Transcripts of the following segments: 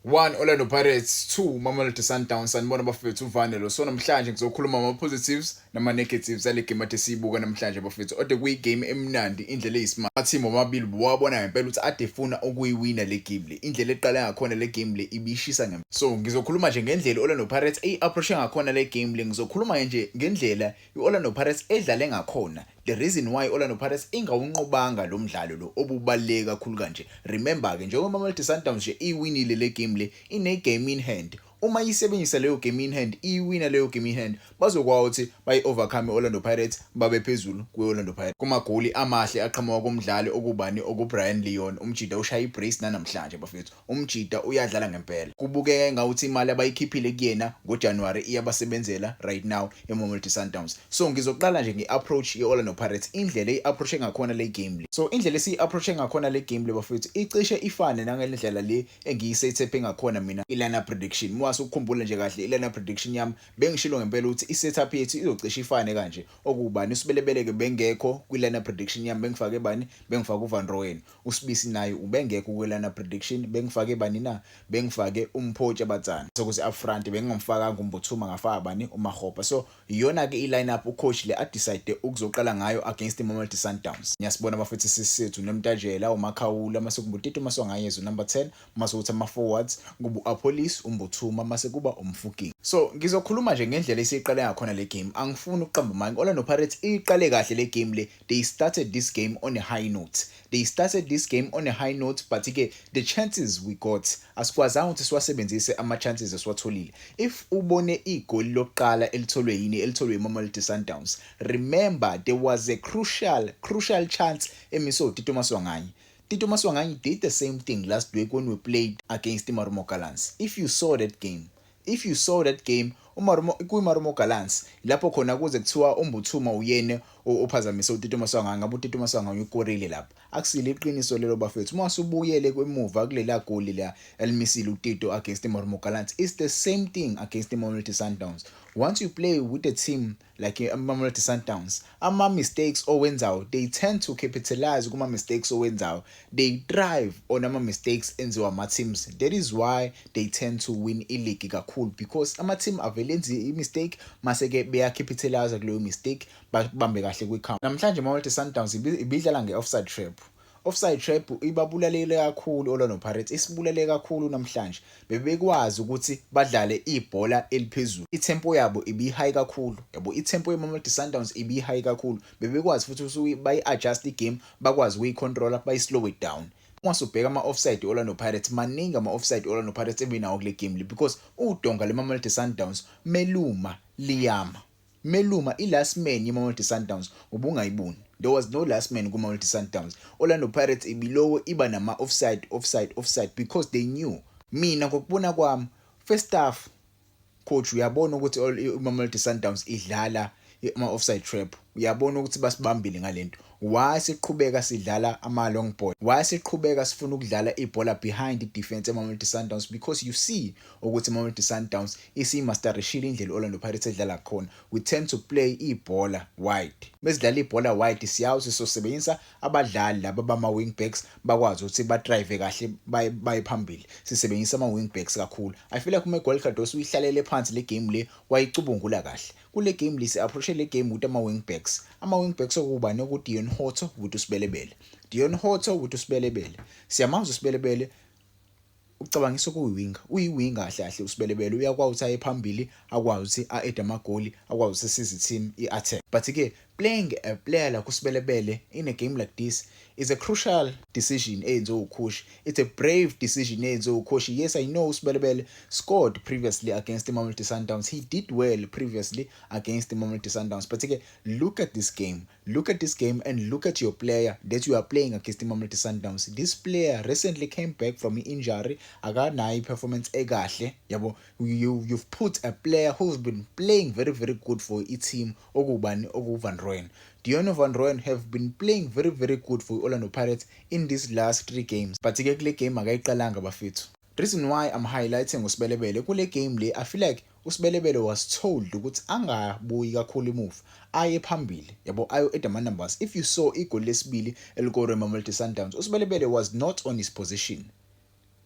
1 Orlando Pirates, 2 Mamelodi Sundowns. Sanibona bafethu, uvane lo. So namhlanje ngizokhuluma ama-positives nama-negatives ale game ade siyibuka namhlanje bafethu. Ode kuyi-game emnandi indlela eyisimanga. Ama-team omabili buwabona ngempela ukuthi ade efuna ukuyiwina le game le. Indlela eqale ngakhona le game le ibishisa ngempela. So ngizokhuluma nje ngendlela i-Orlando Pirates eyi-approach ngakhona le game le. Ngizokhuluma nje ngendlela i-Orlando Pirates edlale ngakhona. The reason why i-Orlando Pirates ingawunqobanga lo mdlalo lo obubaluleke kakhulu kanje. Remember ke, njengoba Mamelodi Sundowns nje iwinile le game le, ine game in hand. Uma isebenzisa leyo game in hand, iwina leyo game in hand, bazokwazi ukuthi bayi-overcome i-Orlando Pirates, babe phezulu kwe-Orlando Pirates. Kumagoli amahle aqhamuka kumdlali okubani, okuBrian Leon, umjida ushaya ibrace nanamhlanje bafethu. Umjida uyadlala ngempela. Kubukeka ngawuthi imali abayikhiphile kuyena ngoJanuary iyabasebenzela right now eMamelodi Sundowns. So ngizoqala nje nge-approach ye-Orlando Pirates, indlela eyi-approach ngakhona le game le. So indlela esiyi-approach ngakhona le game le bafethu icishe ifane nangendlela le engiyisetuphe ngakhona mina i-lineup prediction. Mwase ukukhumbula nje kahle i-lineup prediction yami, bengishilo ngempela ukuthi i-setup yethu izocishe ifane kanje. Okubani, uSibelebeleke bengekho kwi-lineup prediction yami, bengifake bani? Bengifake uVan Rooyen. USibisi naye ubengekho kwi-lineup prediction, bengifake bani na? Bengifake uMpho Chabatsane. Sokuthi up front bengingamfakanga uMbuthuma, ngafaka bani? UMahopa. So iyona ke i-lineup ucoach le adecide ukuzoqala ngayo against iMamelodi Sundowns. Ngiyasibona bafethu, sisithu noMtajela, uMakhawula, mase kuba uTito Maswanganyezo number 10, mase kuthi ama forwards kuba uApollis, uMbuthuma, mase kuba uMofokeng. So ngizokhuluma nje ngendlela esiyiqale ngakhona le game. Angifuni ukuqamba manje, Orlando Pirates iqale kahle le game le. They started this game on a high note, they started this game on a high note, but ke the chances we got, asikwazanga ukuthi siwasebenzise ama chances esiwatholile. If ubone igoli lokuqala elitholwe yini, elitholwe iMamelodi Sundowns, remember there was a crucial chance emiswe uTito Maswanganyi. Tito Maswanganyi did the same thing last week when we played against Marumo Gallants. If you saw that game, if you saw that game, uMarumo, kwiMarumo Gallants lapho khona kuze kuthiwa uMbuthuma uyena ophazamise uTito Maswanganyi, ngabe uTito Maswanganyi ukorile lapho. Akusile iqiniso lelo bafethu. Uma usubuyele kwemuva kulela goli la elimisile uTito against iMarumo Gallants, it's the same thing against iMamelodi Sundowns. Once you play with a team like iMamelodi Sundowns, ama mistakes owenzayo, they tend to capitalize kuma mistakes owenzayo. They thrive on ama mistakes enziwa ama teams. That is why they tend to win i-league kakhulu, because ama team avele enze i-mistake, mase ke beya capitalize kuleyo mistake, babambe kahle kwi-counter. Namhlanje Mamelodi Sundowns ibidlala nge-offside trap. Offside trap ibabulalele kakhulu Orlando Pirates, isibulale kakhulu namhlanje. Bebekwazi ukuthi badlale ibhola eliphezulu, itempo yabo ibi-high kakhulu yabo, itempo yeMamelodi Sundowns ibi-high kakhulu. Bebekwazi futhi ukuthi bayi-adjust igame, bakwazi ukuyicontrola, bayi-slow it down. Uma usubheka ama-offside Orlando Pirates, maningi ama-offside Orlando Pirates ebinawo kule game le, because udonga leMamelodi Sundowns meluma liyama, meluma i-last man yeMamelodi Sundowns ubungayiboni. There was no last man kuMamelodi Sundowns. Orlando Pirates ibilowo iba nama offside, offside, offside, because they knew. Mina ngokubona kwami, first half coach uyabona ukuthi iMamelodi Sundowns idlala ama offside trap, uyabona ukuthi basibambile ngalento. Why siqhubeka sidlala ama long ball? Why siqhubeka sifuna ukudlala ibhola behind the defense eMamelodi Sundowns? Because you see ukuthi iMamelodi Sundowns isimasterishile indlela Orlando Pirates edlala khona. We tend to play ibhola wide. Mesidlala ibhola wide, siyazi sosebenzisa abadlali laba bama wing backs, bakwazi ukuthi ba drive kahle baye phambili. Sisebenzisa ama wing backs kakhulu. I feel like uMiguel Cardoso uyihlalele phansi le game le, wayicubungula kahle. Kule game le si approach le game with ama wing backs, ama wing backs okuba noku Deon Hotto with uSibelebele, Deon Hotto with uSibelebele. Siyamazi uSibelebele, ucabangisa ukuyiwinga, uyiwinga kahle kahle uSibelebele. Uyakwazi ukuthi aye phambili, akwazi ukuthi a-add amagoli, akwazi ukuthi size team i-attack. But ke playing a player like uSibelebele in a game like this is a crucial decision eyenziwe ucoach. It's a brave decision eyenziwe ucoach. Yes, I know uSibelebele scored previously against the Mamelodi Sundowns. He did well previously against the Mamelodi Sundowns, but ke look at this game, look at this game and look at your player that you are playing against the Mamelodi Sundowns. This player recently came back from injury, akanayo performance ekahle yabo. You've put a player who's been playing very, very good for i-team, okubani, okuVan Rooyen. Deano van Rooyen have been playing very, very good for Orlando Pirates in these last three games, but ke kule game akayiqalanga bafethu. Reason why I'm highlighting uSibelebele kule game le, I feel like uSibelebele was told ukuthi angabuyi kakhulu emuva, aye phambili yabo, ayo add ama numbers. If you saw igoli lesibili elikorwe eMamelodi Sundowns, uSibelebele was not on his position.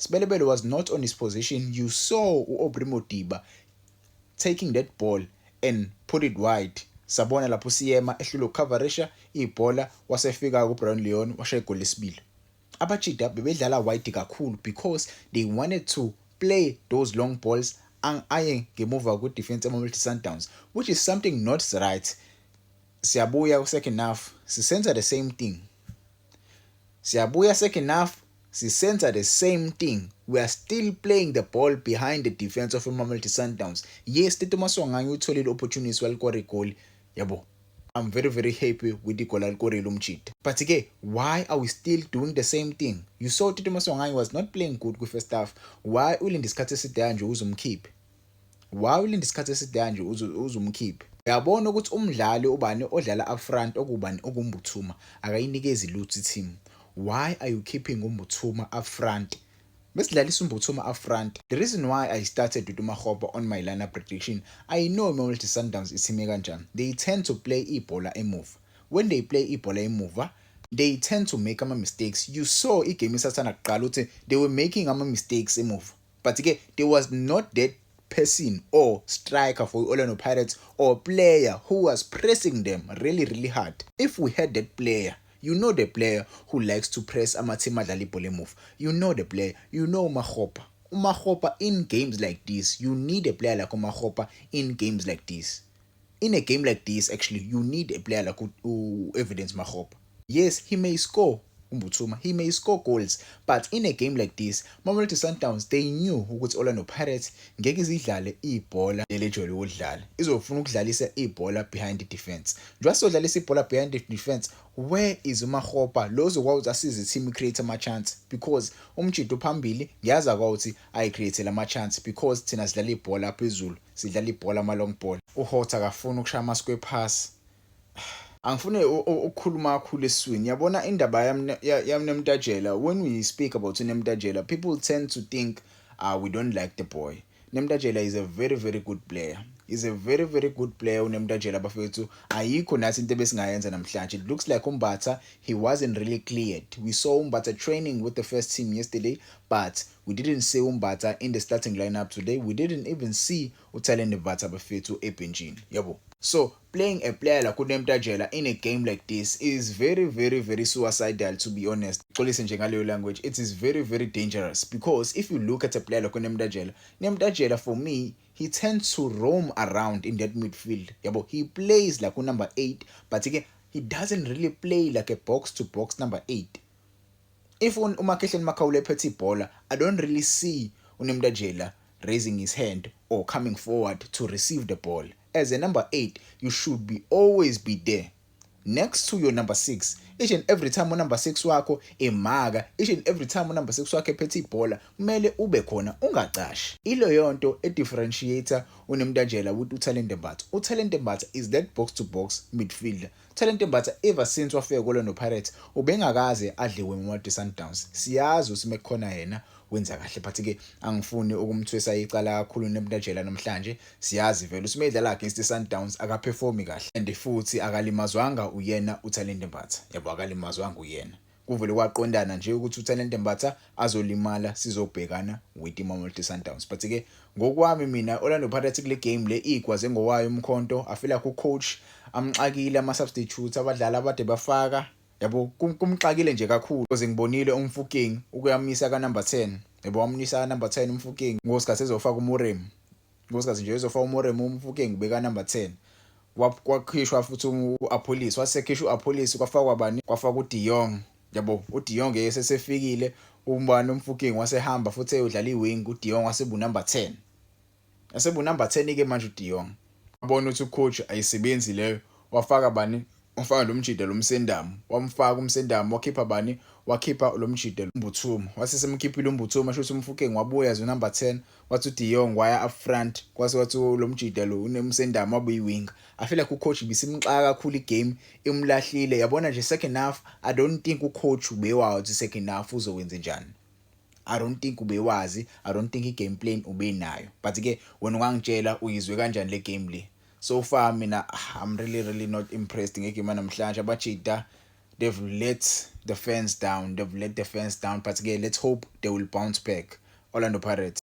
Sebelebele was not on his position. You saw u-Aubrey Modiba taking that ball and put it wide. Sabona lapho siyema ehlula ukucoverisha ibhola, wasefika kuBrayan Leon, washaya igoli lesibili. Abajita bebedlala wide kakhulu because they wanted to play those long balls aye ngemuva kwe-defense eMamelodi Sundowns, which is something not right. Siyabuya ku-second half, sisenza the same thing. Siyabuya second half, sisenza the same thing. We are still playing the ball behind the defense of iMamelodi Sundowns. Yes, Tito Maswanganyi utholile opportunity, walikora igoli, yabo. I'm very, very happy with igoli alikorile umjita, but ke why are we still doing the same thing? You saw Tito Maswanganyi was not playing good kwi-first half. Why ulinde isikhathi eside kanje uzumkhiphe? Why ulinde isikhathi eside kanje uzumkhiphe? Uyabona ukuthi umdlali ubani odlala up front, okubani okuMbuthuma, akayinikezi lutho i-team. Why are you keeping uMbuthuma up front? Besidlalisa uMbuthuma up front. The reason why I started with uMakgopa on my lineup prediction, I know iMamelodi Sundowns ithime kanjani. They tend to play ibhola emuva. When they play ibhola emuva, they tend to make ama-mistakes. You saw igame isathanda kuqala ukuthi they were making ama-mistakes emuva, but ke there was not that person or striker for Orlando Pirates or player who was pressing them really, really hard. If we had that player, you know, the player who likes to press ama-team adlala ibhola emuva, you know the player, you know uMakgopa. UMakgopa in games like this, you need a player like uMakgopa in games like this. In a game like this, actually, you need a player like u-Evidence Makgopa. Yes, he may score, uMbuthuma, he may score goals, but in a game like this, Mamelodi Sundowns, they knew ukuthi Orlando Pirates ngeke izidlale ibhola lelejwayele ukudlala, izofuna ukudlalisa ibhola behind the defense. Njengoba sizodlalisa ibhola behind the defense, where is uMakgopa lo ozokwazi ukuthi asize i-team create ama-chance? Because umjita phambili ngiyazi ukuthi ayi-create lama-chance, because thina sidlala ibhola phezulu, sidlala ibhola ama-long ball. UHotto akafuni ukushaya ama-square pass. Angifuni ukukhuluma kakhulu esiswini, yabona indaba yami Nemtajela. When we speak about uNemtajela, people tend to think we don't like the boy. Nemtajela is a very, very good player. Is a very, very good player uNemtajela, bafethu. Ayikho nathi into ebesingayenza namhlanje. It looks like uMbatha, he wasn't really cleared. We saw uMbatha training with the first team yesterday, but we didn't see uMbatha in the starting lineup today. We didn't even see uThalente Mbatha, bafethu, ebhenjini, yabo. So playing a player like uNemtajela in a game like this is very, very, very suicidal, to be honest. Xolise nje ngaleyo language. It is very, very dangerous because if you look at a player like uNemtajela, Nemtajela for me, he tends to roam around in that midfield, yabo. He plays like number 8, but again, he doesn't really play like a box to box number 8. If uMakhehleni Makhaula ephethe ibhola, I don't really see uNemtajela raising his hand or coming forward to receive the ball. As a number 8, you should be always be there next to your number 6 each and every time unumber 6 wakho emaka. Each and every time unumber 6 wakho ephethe ibhola, kumele ube khona, ungacashi. Ileyo nto edifferentiator uNemtajela with uThalente Mbatha. UThalente Mbatha is that box to box midfielder. Thalente Mbatha, ever since wafika ku-Orlando Pirates, ubengakaze adliwe iMamelodi Sundowns. Siyazi ukuthi mekukhona yena wenza kahle, but ke angifuni ukumthwesa icala kakhulu Nemtajela namhlanje. Siyazi vele ukuthi mayidlala against iSundowns akaperformi kahle, and futhi akalimazwanga uyena uThalente Mbatha, yabo. Akalimazwanga uyena, kuvele kwaqondana nje ukuthi uThalente Mbatha azolimala sizobhekana with iMamelodi Sundowns. But ke ngokwami mina, Orlando Pirates kule game le igwaze ngowayo umkhonto. I feel like ucoach amxakile ama substitutes, abadlali abade bafaka, yabo, kumxakile nje kakhulu because ngibonile uMofokeng ukuyamisa ka number 10, yabo. Wamnisa ka number 10 uMofokeng ngosikhathi ezofaka uMoremi, ngosikhathi nje ezofaka uMoremi, uMofokeng ubeka number 10. Kwakhishwa futhi uAppollis, wasekhishwa uAppollis, kwafakwa bani? Kwafakwa uDe Jong, yabo. uDe Jong esesefikile umbani, uMofokeng wasehamba futhi eyodlala iwing, uDe Jong wasebu number 10, asebu number 10 ke manje uDe Jong. Wabona ukuthi ucoach ayisebenzi leyo, wafaka bani? Wafaka lo mjida lo Msendamo, wamfaka uMsendamo. Wakhipha bani? Wakhipha lo mjida uMbuthuma, wase semkhiphile uMbuthuma, shuthi uMofokeng wabuya as number 10, wathi uDe Jong waya up front, kwase wathi lo mjida lo uneMsendamo wabuya iwing. I feel like ucoach bisimxaka kakhulu, igame imlahlile, yabona nje. Second half, I don't think ucoach ubewazi second half uzokwenza njani. I don't think ubewazi. I don't think i-game plan ubenayo. But ke wena ungangitshela uyizwe kanjani le game le so far? Mina, I'm really, really not impressed ngegame namhlanje. Abajita, They've let the fans down, they've let the fans down, but ke let's hope they will bounce back, Orlando Pirates.